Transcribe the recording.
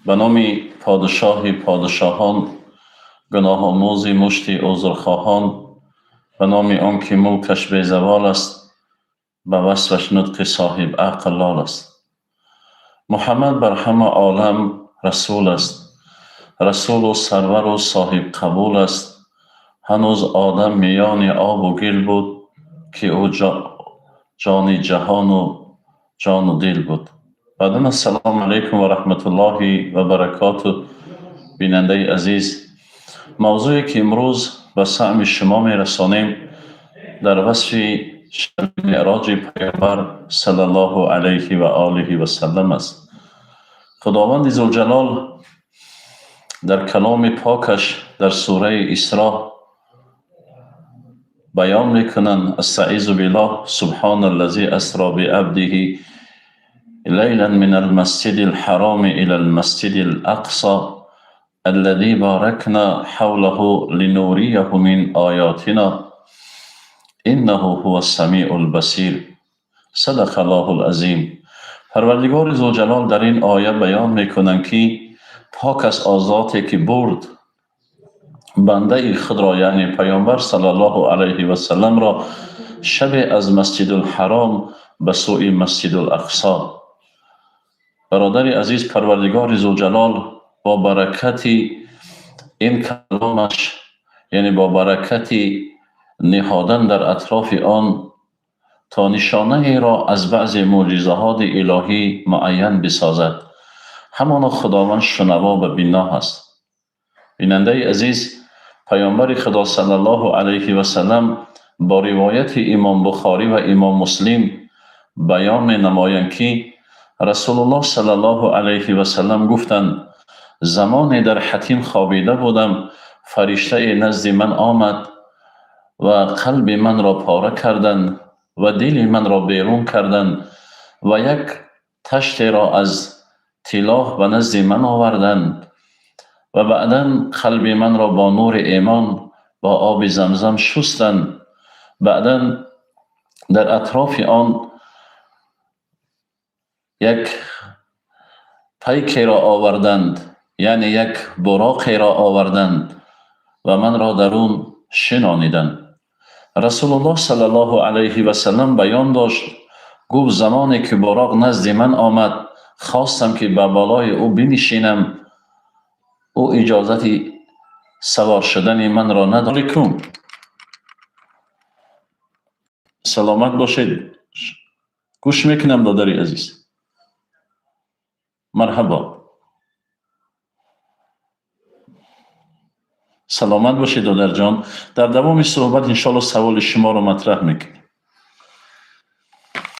Ба номи подшоҳи подшоҳон, гуноҳомӯзи мушти узрхоҳон, ба номи он ки мулкаш безавол аст, ба васфаш нутқи соҳиб ақл лол аст. Муҳаммад бар ҳама олам расул аст, расулу сарвару соҳибқабул аст. Ҳанӯз Одам миёни обу гил буд, ки ӯ ҷони ҷаҳону ҷону дил буд. Баъдан ассалому алайкум ва раҳматуллоҳи ва баракоту. Бинандаи азиз, мавзӯе ки имрӯз ба самъи шумо мерасонем, дар васфи шаби меъроҷи Паёмбар саллаллоҳу алайҳи ва олиҳи васаллам аст. Худованди Зулҷалол дар каломи покаш дар сураи Исро баён мекунанд: астаизу биллоҳ, субҳоналлази асро биабдиҳи лайлан мин алмасҷиди алҳароми ила алмасҷиди алақсо аллази боракна ҳавлаҳу линурияҳу мин оётина иннаҳу ҳува ассамиу албасир. Садақа Аллоҳу алазим. Парвардигори Зулҷалол дар ин оя баён мекунанд, ки пок аст он зоте ки бурд бандаи худро, яъне Паёмбар саллаллоҳу алайҳи васалламро, шабе аз Масҷидулҳаром ба сӯи Масҷидулақсо. Бародари азиз, Парвардигори Зулҷалол бо баракати ин каломаш, яъне бо баракати ниҳодан дар атрофи он, то нишонаеро аз баъзе мӯъҷизаҳоти илоҳӣ муайян бисозад. Ҳамоно Худованд шунаво ва бино ҳаст. Бинандаи азиз, Паёмбари Худо саллаллоҳу алайҳи васаллам бо ривояти Имом Бухорӣ ва Имом Муслим баён менамоянд, ки Расулуллоҳ саллаллоҳу алайҳи васаллам гуфтанд: замоне дар ҳатим хобида будам, фариштае назди ман омад ва қалби манро пора карданд ва дили манро берун карданд ва як таштеро аз тиллоҳ ба назди ман оварданд ва баъдан қалби манро бо нури имон, бо оби Замзам шустанд. Баъдан дар атрофи он як пайкеро оварданд, яъне як буроқеро оварданд ва манро дар он шинониданд. Расулуллоҳ саллаллоҳу алайҳи васаллам баён дошт, гуфт: замоне ки буроқ назди ман омад, хостам ки ба болои ӯ бинишинам, ӯ иҷозати савор шудани манро надод. Алайкум, саломат бошед, гӯш мекунам, додари азиз, марҳабо, саломат бошед, додарҷон. Дар давоми суҳбат иншоалло саволи шуморо матраҳ мекунем.